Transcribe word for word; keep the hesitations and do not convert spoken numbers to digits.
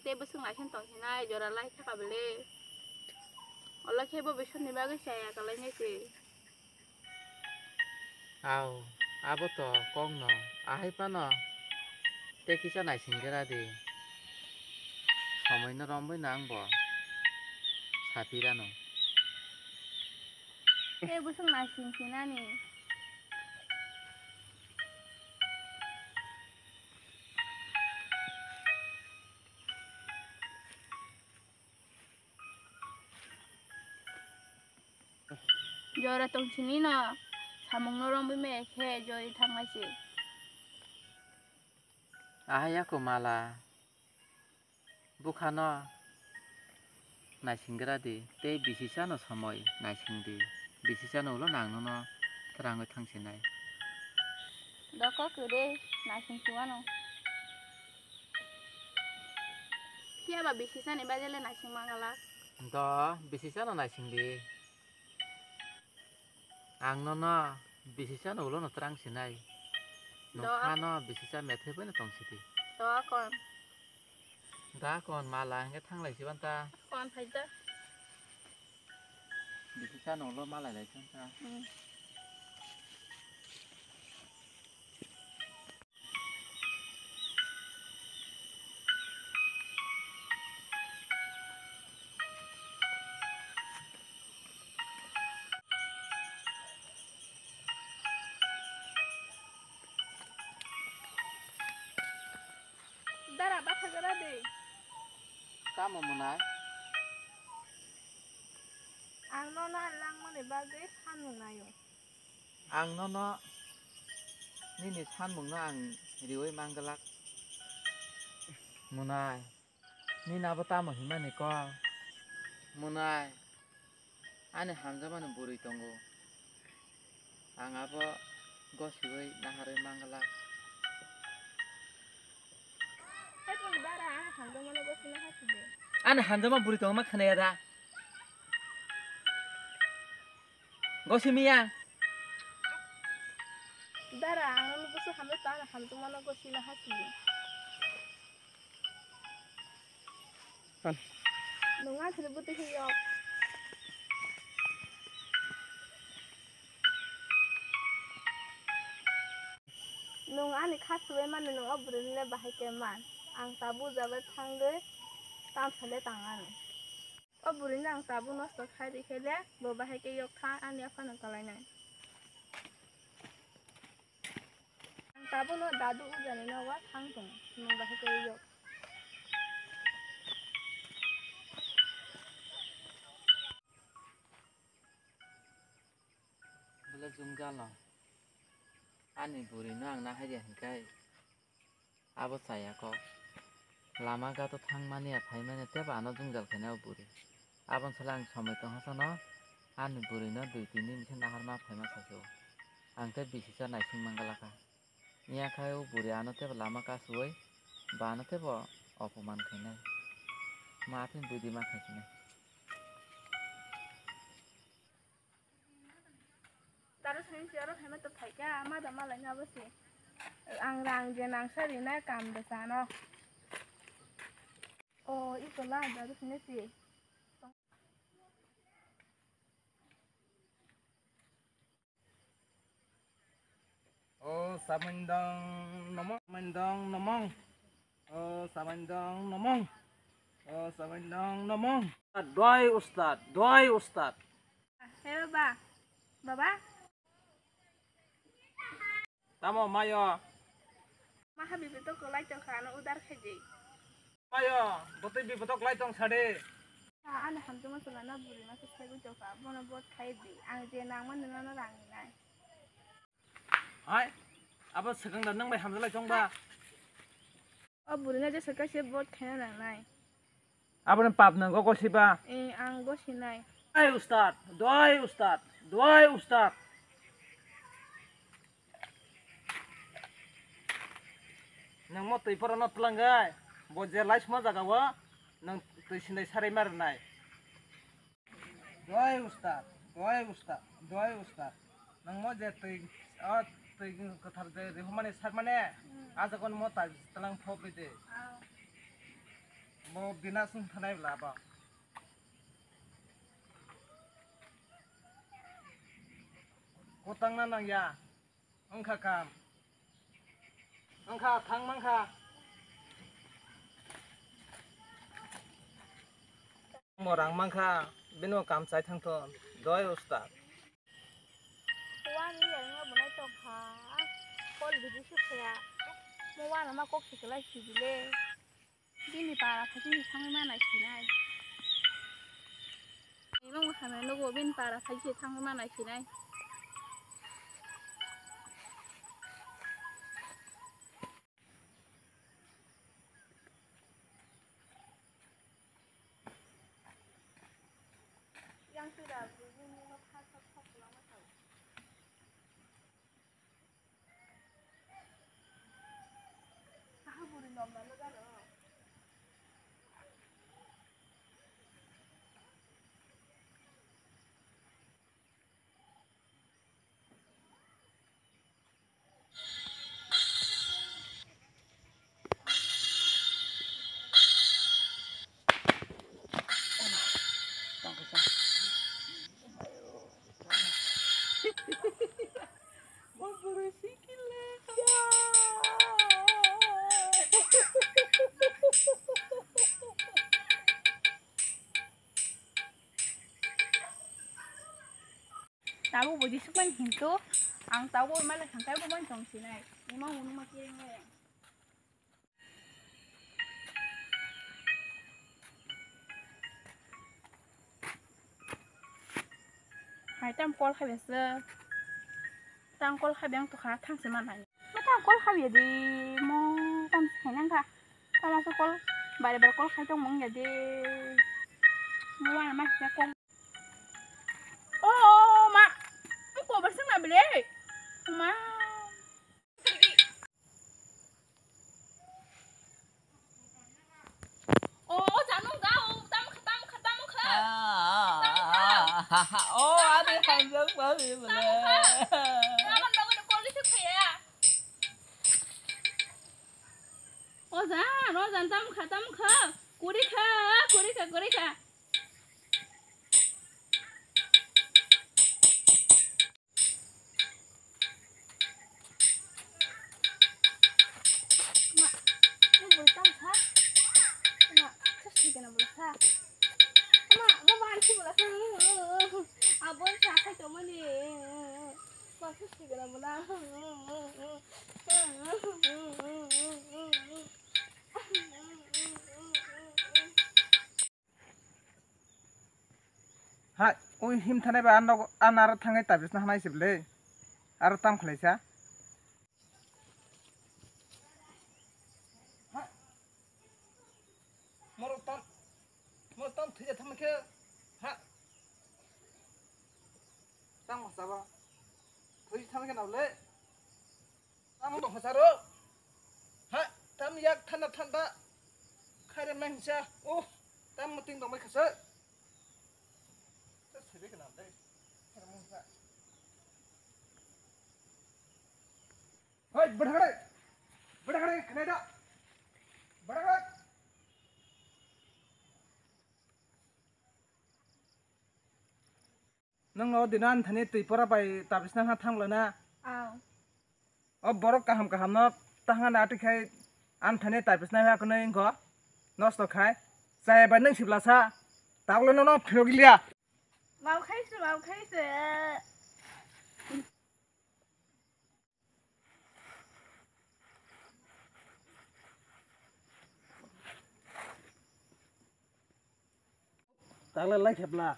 Tei bwswk naising tong hinai jora lai kha kabele. Ola khe bo bisor ni bagwi chaya kalai nai se. Aw, abo to kok no. Ahai phano tei kisa naising gra di. Somoi no romwi no ang bo sapirano. Tei bwswk naising sinani. Jora tong sini no, samung no romwi me khe joi thangnai se. Ahai ya ko mala, bwkha no naising gra di, tei bisi chano somoi naising di, bisi chano ulo nang nono twrangwi thang sinai. Doko kwrwi naising suwano. Phiya ba bisi chani bagwi le naising mangalak. Do, bisi chano naising di. Ang nono bisi chano ulo no twrang sinai. Do, Nokha no bisi cha methai bai no tong sidi. Do, akon. Da kon mala hingke thanglai si banta. Kon phai da. Bisi chano ulo malai lai si banta. Hmm. Dara, batha jora de. Tamo mwnai? Ang nono langmani bagwi sanmung naio. Ang nono nini sanmungno ang riwi manglak. Mwnai, nini abo tamo himani kok? Mwnai, ani hamjakmani bwrwi tongo. Ang abo gosiwi naharwi manglak. Hai tong dara, ani hamjakmano gosina hachide. Ani hamjakma bwrwi tongo ma khnaya da? Gosi miya. Dara, ang no busu hamle ta na hamtu mano gosi na hasi. Pan. Nunga thili buti hiyo. Nung ani kha subai mani nung o bwrwini le bahai khe man. Ang tabuk jabai thangwi tamsale tang ani. O bwrwino ang tabuk nosto khai rikhe le, bo bahai khe yok thang ani aphano kalainai. Ang tabukno dadu ujani nogo thang tongo, nwng bahai khe yok. Bwle jwngjalo ani bwrwino ang naharya hinkhai. Abo chaya kok. Lama gato thangmani ya phaimani tebo ano jwngjal khainai o bwrwi. Aboni salo ang somoi tongkha sano ani bwrwino dui tin din bisi naharma phaima sasio. Ang tei bisi cha naising manglakha. Iya khai o bwrwi ano tebo lama kasuwi ba ano tebo opoman khainai. Ma aphini bwdima khaisinai. Taro sini si oro khaima to phaikha, ma da malai na bosi. Ang rang je nang sari na kam de sano. O, iko la, taro sini si. O samindang nomong, samindang nomong. O samindang nomong. O samindang nomong. Doi ustad, doi ustad. He baba. Baba. Tamo mayo. Maha bibi to kolai to khano udar khaji. Mayo, botoi bibi to kolai tong sade. Ha, ani hamtuma sulana buri ma se sai to kha, bono bot khai di. Ang je nang mani nono rang nai. Hai, abo swkang da nwng bai hamjalai chong ba? O bwrwino jesa kaisa bot khaina nangnai. Aboni pap nangkho gosiba? Eh, ang gosinai. Doi ustad, doi ustad, doi ustad. Nwng mo twi phoro no twlangwi, bo je laisma jaga o nwng twi sinai sarai ma rwnai. Doi ustad, doi ustad, doi ustad. Nang mo je twi, o twi kwthar je rihumani sakmani, hmm, a jaga ni mo ta tlang phobri de. Ah. Bina sung thanai bla bo. Kotang na nang ya. Wngkha kam. Wngkha thang mankha. Mo rang mankha, bino kam chai thang thon. Doi ustad. Wani yang no bunai tong kha. Kol bidi sukha. Mo wana ma kok siklai sibile. Bini para phaising thangwi ma naisinai. Imo wngkha na nugo bini para phaising thangwi ma naisinai. Yang sudah bunyi nino khasok khok pulang ma tau. Tabuk bo jisuk mani hintu ang tabuk mala thangkai bo mani tong sinai. Ima unu ma kiring le. Hai tam call khai bese. Tam call khai beng to kha thang se manai. Ma tam call khai ya di mo tam se nang kha. Tam se call bare bare call khai tong mong ya di. Mo wa ma se call. Oh, ma. Mo ko bar sing na bele. Ma. Oh, jano ga, oh, tam kha, tam kha, tam kha. Oh, adi hanjak bali bele. Naman bago na koli se khaya. Oh, jan, oh, jan, tam kha, tam kha. Kuri kha, kuri kha, kuri kha. Ma, ni bul tang kha. Ma, sas ni kana bul kha. Ma, ma ban si bul kha. Abon sa khai to mani. Ma, sas ni kana bul. Hai, ui him thanai ba ano, ano aro thangai tabis na hanai se bele. Aro tam khlai sa. Ha. Moro tam, moro tam thija thamai khe. Ha. Tam masa ba. Thija thamai khe na bele. Tamo tong khasaro. Ha, tam yak thanda thanda. Khairem nai hinsa. Oh, tam muting tong bai khasa. Sa sebe kana dai. Khairem nai hinsa. Hoi, bada kare. Bada kare, khnai da. Bada kare. Nwng o dino ani thani twi pora bai tabisna ha thang lana. Ang. O borok kaham kaham no tahna na atwi khai ani thani tabisna ha kunui wngkho. Nosto khai. Chaya bai nwng sibla sa. Tabukle nono phirogiliya. Mau khai se, mau khai se. Tagle lai khepla.